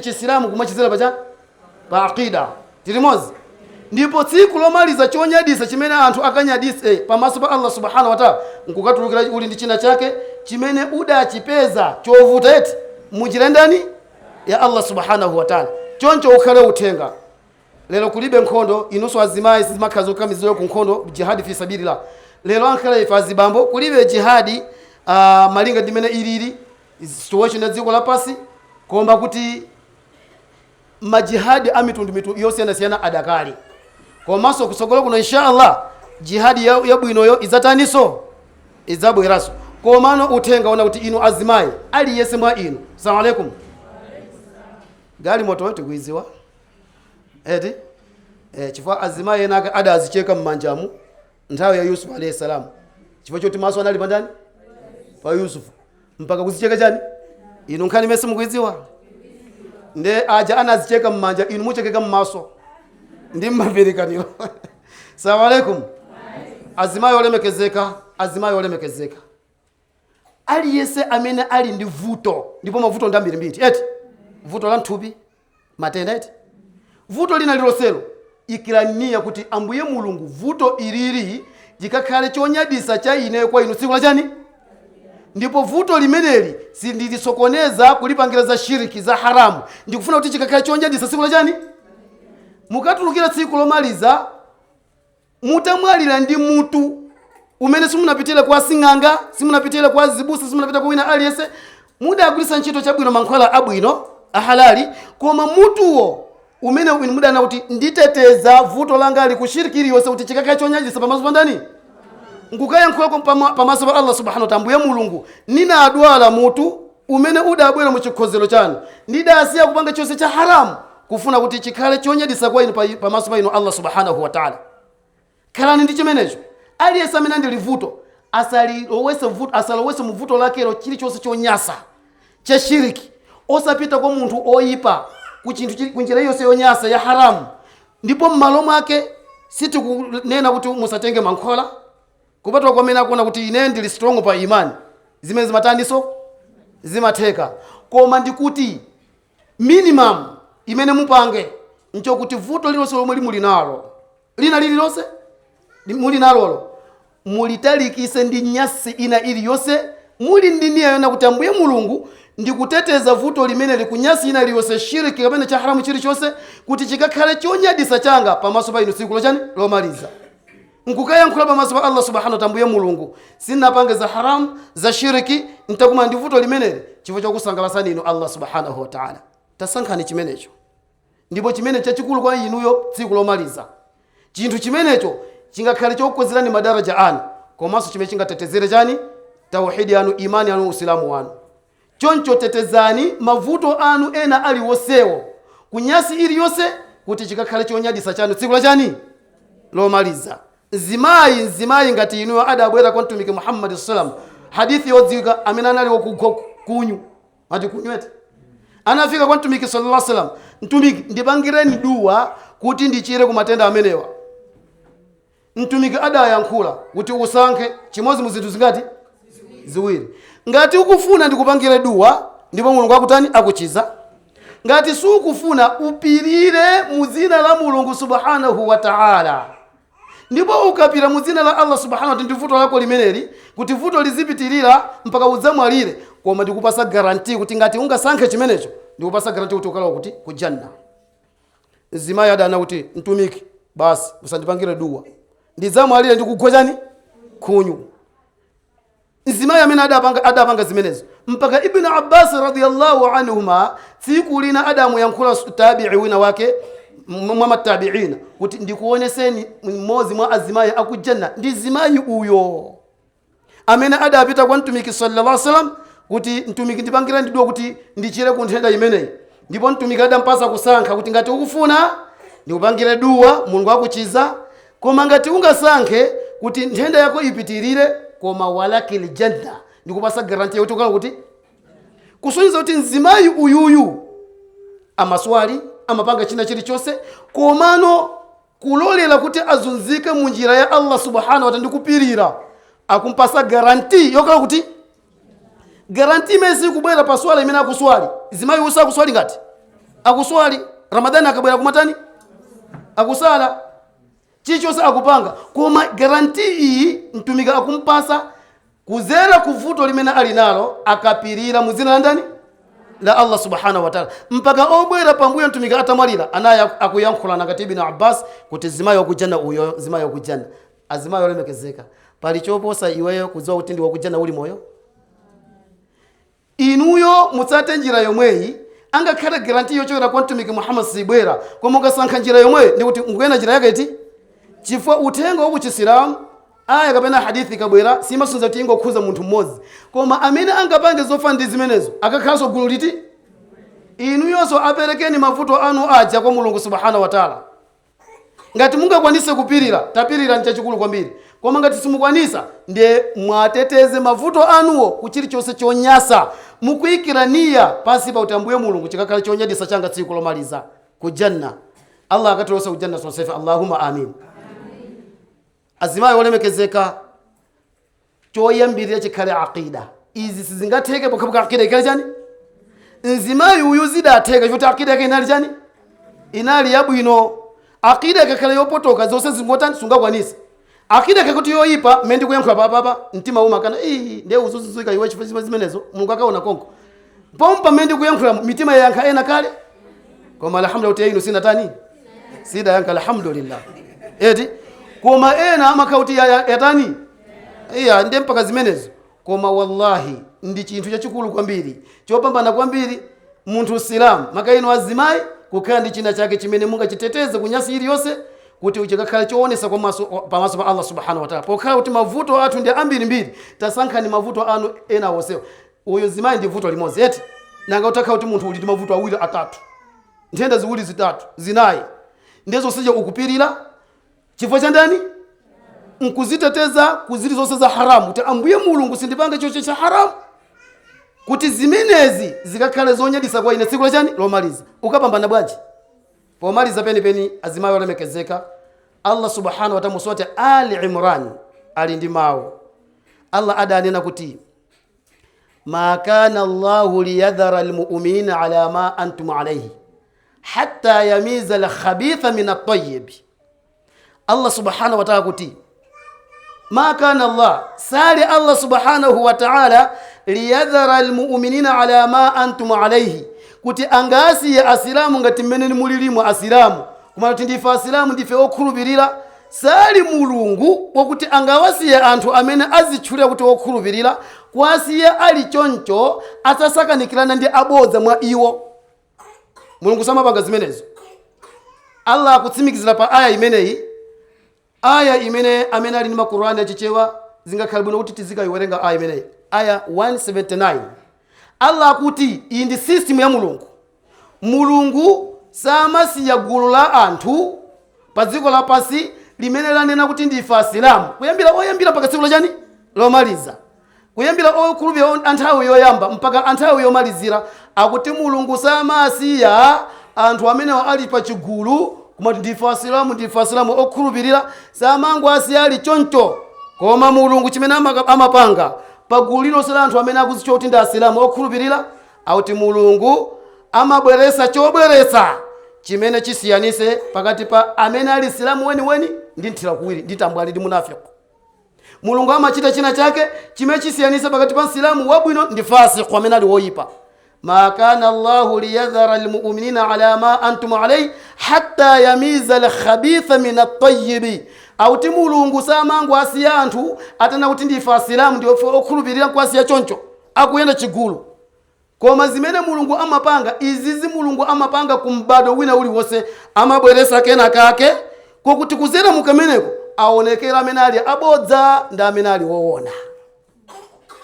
Chisilamu kumachizera pacha pa aqida tilimozi. Ndipo tsiku lomaliza, chonyadisa chimene anthu akanyadise pamaso pa Allah subhanahu wa taala, nkukatulukira uli ndi china chake chimene udachipeza chovuta eti munjira ndani ya Allah subhanahu wa taala. Choncho ukhale uthenga: lero kulibe nkhondo, inunso azimayi sizimakhala zokamizidwa ku nkhondo, jihadi fi sabilillah. Lero ankhala ife azibambo kulibe jihadi, malinga ndimene ilili situation ya dziko lapasi, koma kuti majihadi a mitundu yosiyanasiyana adakali. Komanso kutsogolo kuno inshallah jihadi yabwinoyo idzataniso, idzabweranso. Komano uthenga ona kuti inu azimayi, aliyense mwa inu, salamu alaikum. Gali moto tikuiziwa eti? Chifukwa azimayi ena ake adazicheka mmanjamu nthawi ya Yusuf alayhi salam, chifukwa choti maso anali pandani? Pa Yusufu, mpaka kuzicheka chani. Inu nkhani imene simukuidziwa, nde aja anazicheka mmanja, inu muchekeka mmaso ndi mmaperekaniro. Salamu alaikum. Azimayi olemekezeka, azimayi olemekezeka, aliyense amene ali ndi vuto, ndipo mavuto ndi ambirimbiri eti, vuto la mthupi, matenda eti, vuto lina liloselo, ikiraniya kuti Ambuye Mulungu, vuto ilili likakhale chonyadisa cha ine kwa inu tsiku lachani. Ndipo vuto limeneli sindilisokoneza kulipangira za shiriki, za haramu. Ndikufuna kuti chikakhale chonyadisa tsiku lachani, mukatulukira tsiku lomaliza mutamwalira ndi mutu umene simunapitire kwa sing'anga, simunapitire kwa zibusa, simunapita kwa wina aliyense, mudagwiritsa ntchito chabwino, mankhwala abwino ahalali, koma mutuwo umene inu mudana kuti nditeteza vuto langa ali kushiriki iliyonse kuti chikakhale chonyadisa pamaso pa ndani, nkukayankhulako pamaso pa Allah subhanahu wa ta'ala: "Ambuye Mulungu, ninadwala mutu umene udabwera mu chikhozero chanu, ndidasiya kupanga chonse cha haramu kufuna kuti chikhale chonyadisa kwa inu pamaso pa inu Allah subhanahu wa ta'ala." Khalani ndi chimenecho. Aliyense amene andili vuto asalilowese vuto, asalowese mu vuto lakelo chilichonse chonyasa cha shiriki, osapita kwa munthu oyipa ku chinthu ku njira iliyonse yonyasa ya haramu. Ndipo m'malo mwake sitikunena kuti musatenge mankhwala, kupatula kwamene akuona kuti ine ndili strong pa imani, zimene zimataniso zimatheka. Koma ndikuti minimum imene mupange nchokuti vuto lililonse lomwe limuli nalo, lina lililonse muli nalolo, mulitalikise ndi nyasi ina iliyonse, muli ndi niya yona kuti Ambuye Mulungu, ndikuteteza vuto limene likunyasi ina iliyonse, shiriki kapena cha haramu chilichonse, kuti chikakhale chonyadisa changa pamaso pa inu tsiku lochani, lomaliza, nkukayankhula pamaso pa Allah subhanahu wa ta'ala: "Ambuye Mulungu, sinapange za haramu, za shiriki, ntakuma ndi vuto limeneli chifukwa chokusangalasani inu Allah subhanahu wa ta'ala." Tasankhani chimenecho, ndipo chimene chachikulu kwa inuyo tsiku lomaliza, chinthu chimenecho chingakhale chokukwezerani madaraja anu, komanso chimene chingatetezere chani, tauhidi yanu, imani yanu, usilamu wanu. Choncho tetezani mavuto anu ena aliwonsewo kunyasi iliyonse kuti chikakhale chonyadisa chanu tsiku lachani, lomaliza. Mzimayi ngati inuyo adabwera kwa Mtumiki Muhammadi sallam, hadithi yodziwika, amene anali wokugwa kunyu, ati kunywete, anafika kwa Mtumiki sallallahu alaihi wasallam: "Mtumiki, ndipangireni duwa kuti ndichire ku matenda amenewa." Mtumiki adayankhula kuti usankhe chimodzi mu zinthu zingati? Ziwiri. Ngati ukufuna ndikupangire duwa ndipo Mulungu akutani, akuchiza. Ngati sukufuna, upirire mu dzina la Mulungu subhanahu wa ta'ala. Ndipo ukapira mu dzina la Allah subhanahu wa ta'ala ndi vuto lako limeneli, kuti vuto lizipitirira mpaka udzamwalire, koma ndikupasa guarantee kuti ngati ungasankhe chimenecho, ndikupasa guarantee kuti ukalowa kuti ku janna. Mzimayi adana kuti, "Mtumiki, basi, musandipangire duwa, ndidzamwalire ndikugwa chani, khunyu." Mzimayi amene adapanga zimenezo, mpaka Ibn Abbas radiyallahu anhuma tsiku lina adamuyankhula tabi'i wina wake mwa matabiina kuti, "Ndikuoneseni mmodzi mwa azimayi akujanna, ndi zimayi uyo amene adapita kwa Mtumiki sallallahu alaihi wasallam kuti, 'Mtumiki, ndipangira ndiduwa kuti ndichire ku nthenda imeneyi.' Ndipo Mtumiki adampasa kusankha kuti, 'Ngati ukufuna ndikupangire duwa, Mulungu akuchiza, koma ngati ungasankhe kuti nthenda yako ipitirire, koma walakil janna, ndikupasa guarantee yakuti ukala kuti.' Kusonyeza kuti mzimayi uyuyu amaswali, amapanga china chilichonse, komano kulolera kuti azunzike mu njira ya Allah subhanahu wa ta'ala ndikupirira, akumpasa guarantee yokhala kuti guarantee imene sikubwera pa swala imene akuswali. Zimayi usa akuswali ngati Akuswali. Ramadhani akabwera kumatani? Akusala. Chilichonse akupanga. Koma guarantee iyi mtumiki akumpasa kuzera kuvuto limene ali nalo, akapirira muzina la ndani? La Allah subhanahu wa ta'ala. Mpaka obwera pambuyo mtumiki atamwalira anaye akuyankhulana ngati Ibn Abbas kuti zimayi wakujanna uyo, zimayi wakujanna. Azimayi olemekezeka, pali choposa iweyo kudziwa kuti ndi wakujanna uli moyo? Inuyo mutsate njira yomweyi. Angakhale guarantee yochokera kwa mtumiki Muhammad sibwera, koma ukasankha njira yomweyi ndikuti nkuyenda njira yake iti, chifukwa uthenga wa kuchisilamu, aya kapena hadithi ikabwera, simasonza kuti ingokhuza munthu mmodzi, koma amene angapange zofana ndi zimenezo akakhalanso gulu liti. Inuyonso aperekeni mavuto anu aja kwa Mulungu subhanahu wa ta'ala. Ngati mungakwanise kupirira, tapirira, nchachikulu kwambiri. Koma ngati simukwanisa, ndiye mwateteze mavuto anuwo ku chilichonse chonyasa, mukuyikira niya pansi pa kuti Ambuye Mulungu, chikakhala chonyadisa changa tsiku lomaliza ku janna. Allah akatilowesa ku janna sonsefe, allahumma amin. Azimayi olemekezeka, choyambirira chikhale aqida. Izi sizingatheke pokhapokha aqida ikhale chani? Mzimayi uyu zidatheka choti aqida yake inali chani? Inali yabwino. Aqida ikakhala yopotoka, zonse zingotani? Sungakwanisa. Aqida ikakuti yoyipa, mmene ndikuyankhula papapa, mtima umakana, ii, ndiye uzuzuzika iwe chifukwa zimenezo Mulungu akaona konko pompa mmene ndikuyankhula, mitima yayankha ena kale. Koma alhamdulillah kuti inu sinatani, sidayankha, alhamdulillah, eti. Koma ena amakhala kuti yatani, iya, ndiye mpaka zimenezo. Koma wallahi ndi chinthu chachikulu kwambiri, chopambana kwambiri, munthu silamu, maka inu azimayi, kukhala ndi china chake chimene mungachiteteze kunyasi iliyonse, kuti chikakhala choonesa pamaso pa Allah subhanahu wa ta'ala. Pokhala kuti mavuto athu ndi ambirimbiri, tasankhani mavuto anu ena onsewa. Uyu zimayi ndi vuto limodzi, eti. Nanga utakhala kuti munthu uli ndi mavuto awiri, atatu, nthenda ziwiri, zitatu, zinayi, ndiye zonseja ukupirira chifukwa cha ndani? Nkuziteteza kuzili zonse za haramu, kuti Ambuye Mulungu, sindipanga chocho cha haramu, kuti zimenezi zikakhale zonyadisa kwa ine tsiku lachani? Lomaliza. Ukapambana bwanji? Pomaliza penipeni, azimayi olemekezeka, Allah subhanahu wa ta'ala muswati Ali Imran ali ndi mawu. Allah adanena kuti ma kana Allahu liyadhara almu'minina ala ma antum alayhi hatta yamiza alkhabitha min at-tayyib. Allah subhanahu wa ta'ala kuti ma kana Allah, sali Allah subhanahu wa ta'ala, liyadhara almu'minina ala ma antum alayhi, kuti angasiye asilamu ngati mmene mulilimu asilamu, kumana kuti ndife asilamu, ndife okhulupirira. Sali Mulungu wakuti angawasiye anthu amene azitchulira kuti okhulupirira, kuwasiye ali choncho, asasakanikirana ndi abodza mwa iwo. Mulungu samapanga zimenezo. Allah akutsimikizira pa aya imeneyi, aya imene amene ali ndi makurani achichewa zingakhale bwino kuti tizikayiwerenga aya imeneyi, aya 179. Allah akuti iyi ndi system ya Mulungu. Mulungu samasiya gulu la anthu pa dziko lapansi limene lanena kuti ndife asilamu, kuyambira oyambira mpaka tsiku lachani? Lomaliza, kuyambira okhulupirira anthawi yoyamba mpaka anthawi yomalizira. Akuti Mulungu samasiya anthu amene ali pa chigulu kumati ndife asilamu, ndife asilamu okhulupirira, samango asiya ali choncho. Koma Mulungu chimene amapanga pa gulu lilonse la anthu amene akuzitcha kuti ndi asilamu okhulupirira, akuti Mulungu amabweretsa chobweretsa chimene chisiyanise pakati pa amene ali silamu weniweni ndi nthirakuwiri, ndi tambwali, ndi munafiki. Mulungu amachita china chake chimene chisiyanise pakati pa msilamu wabwino ndi fasiku, amene ali woyipa. Ma kana Allahu liyadhara almu'minina ala ma antum alayhi hatta yamiza alkhabitha min at-tayyib. Auti Mulungu samango asiya anthu atana kuti ndife asilamu, ndife okhulupirira, nkuwasiya choncho akuyenda chigulu. Koma zimene Mulungu amapanga izizi, Mulungu amapanga ku m'bado wina uliwonse, amabweresa kena kake kokuti kuzera mukameneko aonekera amene ali abodza ndi amene ali woona.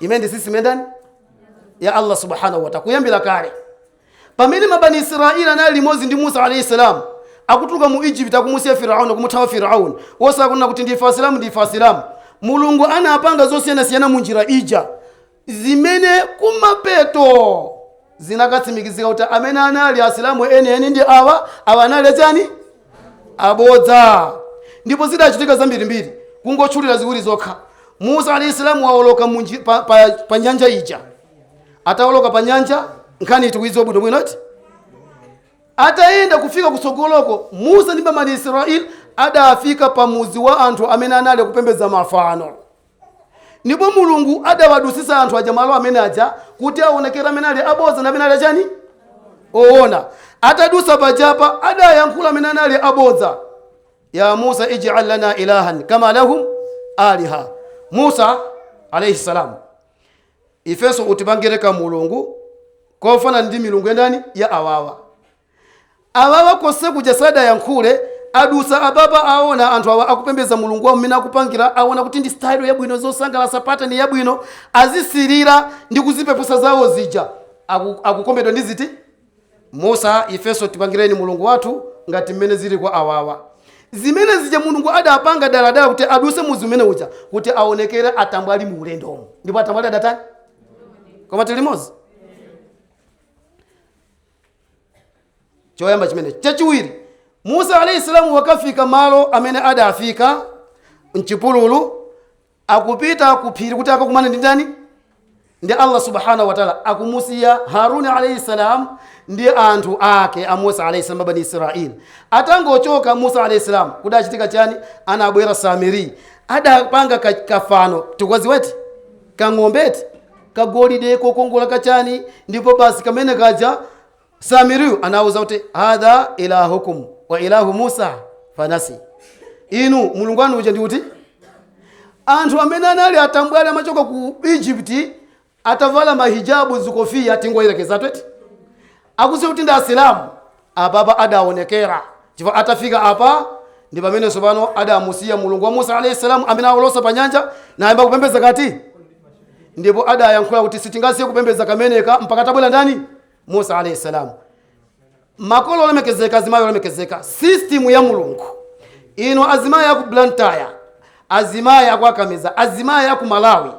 Imene ndi system ndani? Ya Allah subhanahu wa ta'ala. Kuyambira kale pamene mabani Israeli anali limodzi ndi Musa alayhi salam, akutuluka mu Egypt, akumusiya Firauni, kumuthawa Firauni, wosakunena kuti ndife asilamu, ndife asilamu, Mulungu anapanga zosiyanasiyana mu njira ija zimene kumapeto zinakatsimikizika kuti amene anali asilamu enieni ndi awa, awa anali achani? Abodza. Ndipo zidachitika zambirimbiri, kungotchulira ziwiri zokha. Musa alayhi salamu waoloka pa nyanja ija. Atawoloka pa nyanja, nkhani tikuidziwa bwinobwino ati. Atayenda kufika kutsogoloko, Musa ndi Bani Israeli adafika pamuzi wa anthu amene anali kupembedza mafano. Ndipo Mulungu adawadusisa anthu aja malo amene aja kuti aonekere amene ali abodza ndi amene ali achani oona. Atadusa pajapa adayankhula amene anali abodza, ya Musa ij'al lana ilahan kama lahum aliha. Musa alayhi salam, ifenso utipangire ka mulungu kofana ndi milungu yandani ya awawa. Awawa konse kuja sadayankhule. Adusa ababa, aona anthu awa akupembedza mulungu wawo mmene akupangira, aona kuti ndi style yabwino, zosangalatsa, pattern yabwino, azisirira ndi kuzipepusa zawo zija. Akukombedwa ndi ziti. Musa, ifenso tipangireni mulungu wathu ngati mmene zili kwa awawa. Zimene zija Mulungu adapanga daladala kuti aduse muzi umene uja kuti aonekere atambwali mu ulendomo. Ndipo atambwali adatani? Koma tili limodzi. Choyamba chimene. Chachiwiri, Musa alayhi salamu wakafika malo amene adafika mchipululu, akupita ku phiri kuti akakumane ndi ndani? Ndi Allah subhanahu wa ta'ala. Akumusiya Haruni alayhi salam ndi anthu ake a Musa alayhi salam, Bani Israil. Atangochoka Musa alayhi salam, kudachitika chani? Anabwera Samiri, adapanga kafano, tikwaziweti kang'ombeti kagolide kokongola kachani. Ndipo basi kamene kaja Samiriyu anawuza kuti hadha ilahukum wa ilahu Musa fanasi. Inu mulungu wanu uja ndi kuti anthu amene anali atambwali amachoka ku Egypt atavala mahijabu, zikofiya, tingoyerekeza tweti akuziwa kuti ndi asilamu. Apapa adaonekera chifukwa atafika apa ndi pamene tsopano adamusiya mulungu wa Musa alayhi salam amene awolosa pa nyanja nayamba kupembedza kati. Ndipo adayankhula kuti sitingasiye kupembedza kameneka mpaka tabwera ndani? Musa alayhi salam. Makolo olemekezeka, azimayi olemekezeka, system ya Mulungu ino, azimayi aku Blantyre, azimayi aku Akamiza, azimayi aku Malawi,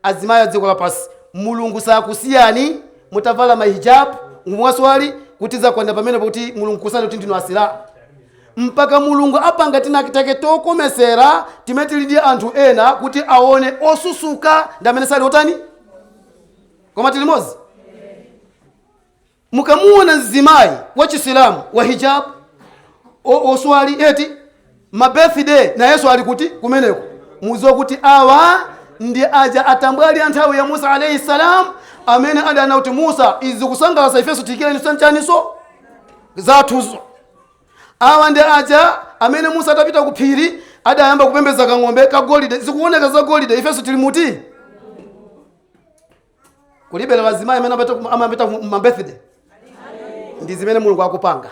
azimayi a dziko lapansi, Mulungu sakusiyani mutavala mahijab mwaswali kuti zakwanda pamene kuti Mulungu kusani kuti ndinu asilamu, mpaka Mulungu apanga tinakitake tokomesera timene tili ndi anthu ena kuti aone osusuka ndi amene sali otani. Koma tili limodzi. Mukamuona mzimayi wa chisilamu wa hijab oswali eti ma birthday nayenso ali kuti kumeneko, muziwa kuti awa ndi aja atambwali a nthawi ya Musa alayhi salam amene adana kuti Musa izi kusangalatsa, ifenso tiyikireni sanchaniso zathuzo. Awa ndi aja amene Musa atapita ku phiri adayamba kupembedza kang'ombe kagolide, zikuoneka za golide, ifenso tili muti. Kulibe azimayi amene amapita ma birthday. Ndi zimene Mulungu akupanga.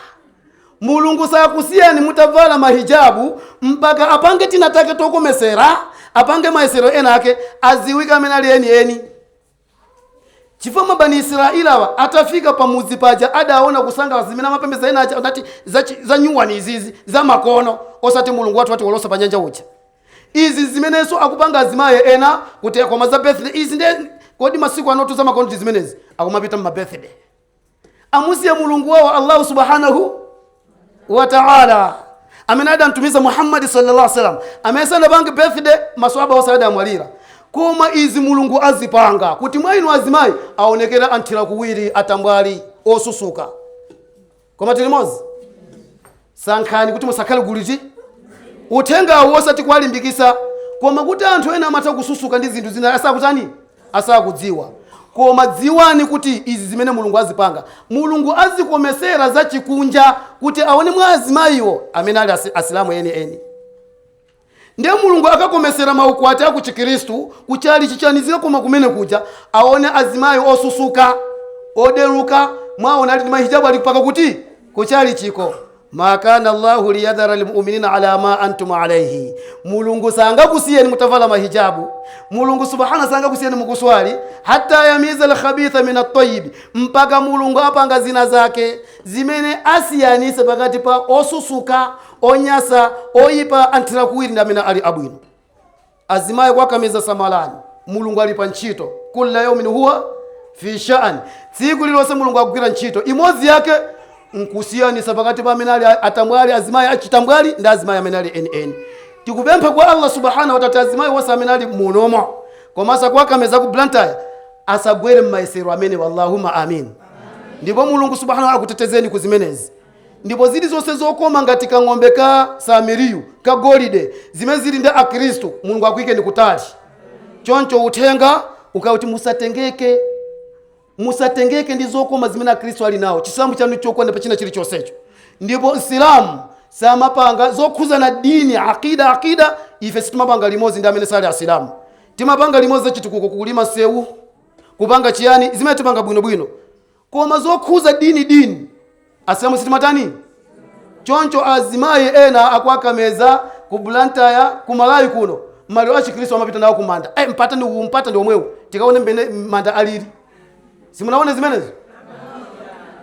Mulungu sakusiyani mutavala mahijabu mpaka apange tinatake tokomesera, apange mayesero ena ake aziwika amene ali eni eni. Chifukwa mabani Israeli awa atafika pamudzi paja adaona kusangalatsa zimene amapembedza ena aja, anati za nyuwani izizi za makono, osati Mulungu wathu atiwolosa pa nyanja uja. Izi zimenenso akupanga azimayi ena kuti koma za birthday izi nde kodi masiku anotu za makono ndi zimenezi, akumapita mma birthday, amusiya mulungu wawo Allahu subhanahu wa ta'ala amene adamtumiza Muhammadi sallallahu alaihi wasallam, amene sanapange birthday, maswahaba onse adamwalira. Koma izi Mulungu azipanga kuti mwa inu azimayi aonekere anthira kuwiri, atambwali osusuka. Koma tili limodzi. Sankhani kuti musakhale guliti. Uthengawo osati kuwalimbikisa, koma kuti anthu ena amatha kususuka ndi zinthu zina asakutani, asakudziwa. Koma dziwani kuti izi zimene Mulungu azipanga, Mulungu azikomesera za chikunja kuti aone mwa azimayiwo amene ali asilamu eni eni. Ndiye Mulungu akakomesera maukwati aku chikhristu kuchali chichani zikakoma kumene kuja, aone azimayi osusuka odeluka mwaona ali ndi mahijabu ali mpaka kuti kuchali chiko. Ma kana Allahu liyadhara lmuminina ala ma antum alaihi. Mulungu sangakusiyeni mutavala mahijabu, Mulungu subhana sangakusiyeni mukuswali, hatta yamiza alkhabitha min atayibi, mpaka Mulungu apanga zina zake zimene asiyanise pakati pa osusuka, onyasa, oyipa, anthira kuwiri ndi amene ali abwino. Azimayi kwakamiza, samalani, Mulungu ali pa ntchito. Kulla yaumin huwa fi sha'an, tsiku lililonse Mulungu akugwira ntchito imodzi yake nkusiyanisa pakati pa amene ali atambwali, azimayi achitambwali ndi azimayi amene ali enieni. Tikupempha kwa Allah subhanahu wa ta'ala azimayi onse amene ali munomo komanso kwakameza ku Blantyre asagwere m'mayesero amene. Wallahumma amin. Ndipo Mulungu subhanahu akutetezeni ku zimenezi. Ndipo zilizonse zokoma ngati kang'ombe ka samiriyu ka golide zimene zili ndi akhristu, Mulungu akuyikeni kutali. Choncho uthenga ukauti musatengeke, musatengeke ndi zokoma zimene akhristu ali nawo. Chisilamu chanu chokwana pa china chilichonsecho. Ndipo msilamu samapanga zokhuzana dini, akida. Akida ife sitimapanga limodzi ndi amene sali asilamu. Timapanga limodzi za chitukuko, kulima sewu, kupanga chiyani, zimene tipanga bwinobwino, koma zokhuza dini, dini asilamu sitimatani. Choncho azimayi ena akwakameza ku Blantyre, ku Malawi kuno, maliro a chikhristu amapita nawo kumanda. Mpata ndi uwu, mpata ndi omwewu, tikaone mmene manda alili. Simunaone zimenezo?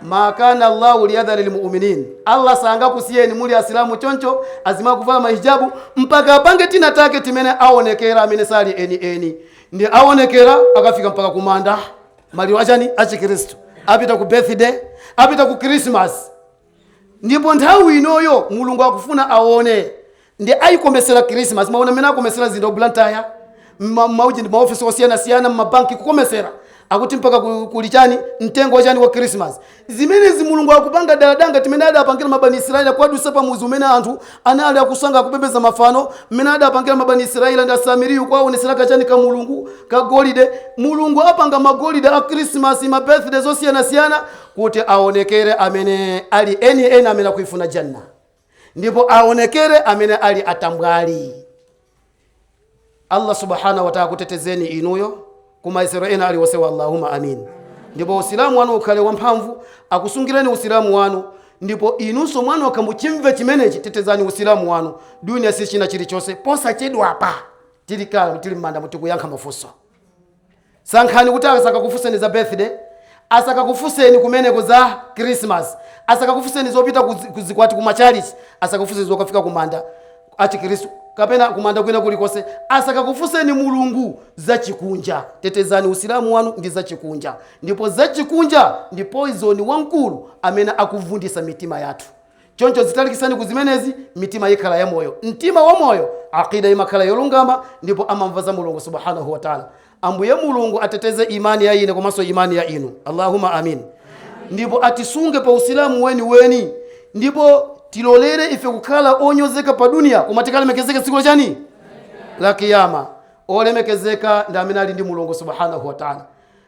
Ma kana Allahu liyadhara lilmuminin, Allah sangakusiyeni muli asilamu choncho, azimayi kuvala mahijabu, mpaka apange tina take timene aonekera amene sali eni eni. Ndi aonekera akafika mpaka kumanda, maliro achani? Achikhristu. Apita ku birthday, apita ku Christmas. Ndipo nthawi inoyo Mulungu akufuna aone ndi ayikomesera Christmas. Maona mmene akomesera zinthu Blantyre, mauji ndi maofisi osiyanasiyana, mmabanki kukomesera, akuti mpaka kuli chani, mtengo wachani wa Christmas. Zimenezi Mulungu akupanga daladanga timene adapangira mabani Israeli akwadusa pamuzi umene anthu anali akusanga akupembedza mafano, mmene adapangira mabani Israeli ndi asamiriyu kwaonesera kachani ka Mulungu ka golide. Mulungu apanga magolide a Christmas, ma birthday zosiyanasiyana kuti aonekere amene ali eni eni, amene akuifuna janna, ndipo aonekere amene ali atambwali. Allah subhanahu wa ta'ala kutetezeni inuyo kumayesero ena aliwonse wa Allahumma amin. Ndipo usilamu wanu ukhale wamphamvu, akusungireni usilamu wanu. Ndipo inunso mwanokha muchimve chimenechi, tetezani usilamu wanu. Dunia si china chilichonse. Posachedwapa tili kala tili m'manda mutikuyankha mafunso. Sankhani kuti asakakufunseni za birthday, asakakufunseni kumeneko za Christmas, asakakufunseni zopita kuzikwati, kumachariti, asakakufunseni zokafika kumanda achikristu kapena kumanda kwina kulikonse, asakakufunseni Mulungu zachikunja. Tetezani usilamu wanu ndi zachikunja. Ndipo zachikunja ndi poison wamkulu amene akuvundisa mitima yathu. Choncho zitalikisani ku zimenezi, mitima ikhala ya moyo. Mtima wa moyo, akida imakhala yolungama, ndipo amamva za Mulungu subhanahu wa ta'ala. Ambuye Mulungu ateteze imani ya ine komanso imani ya inu, Allahumma amin. Ndipo atisunge pa usilamu weni weni, ndipo tilolere ife kukhala onyozeka pa dunia, koma tikalemekezeke tsiku lachani? La kiyama. Olemekezeka ndi amene ali ndi Mulungu subhanahu wa ta'ala,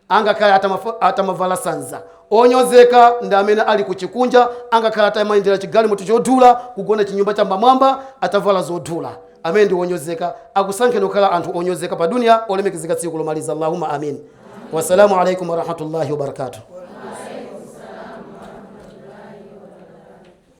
angakhale atamavala sanza. Onyozeka ndi amene ali kuchikunja, angakhale atamayendera chigalimoto chodula, kugona chinyumba cha mbamwamba, atavala zodula, amene ndi onyozeka. Akusankheni kukhala anthu onyozeka pa dunia, olemekezeka tsiku lomaliza. Allahumma amin. Wassalamu alaikum warahmatullahi wabarakatuh.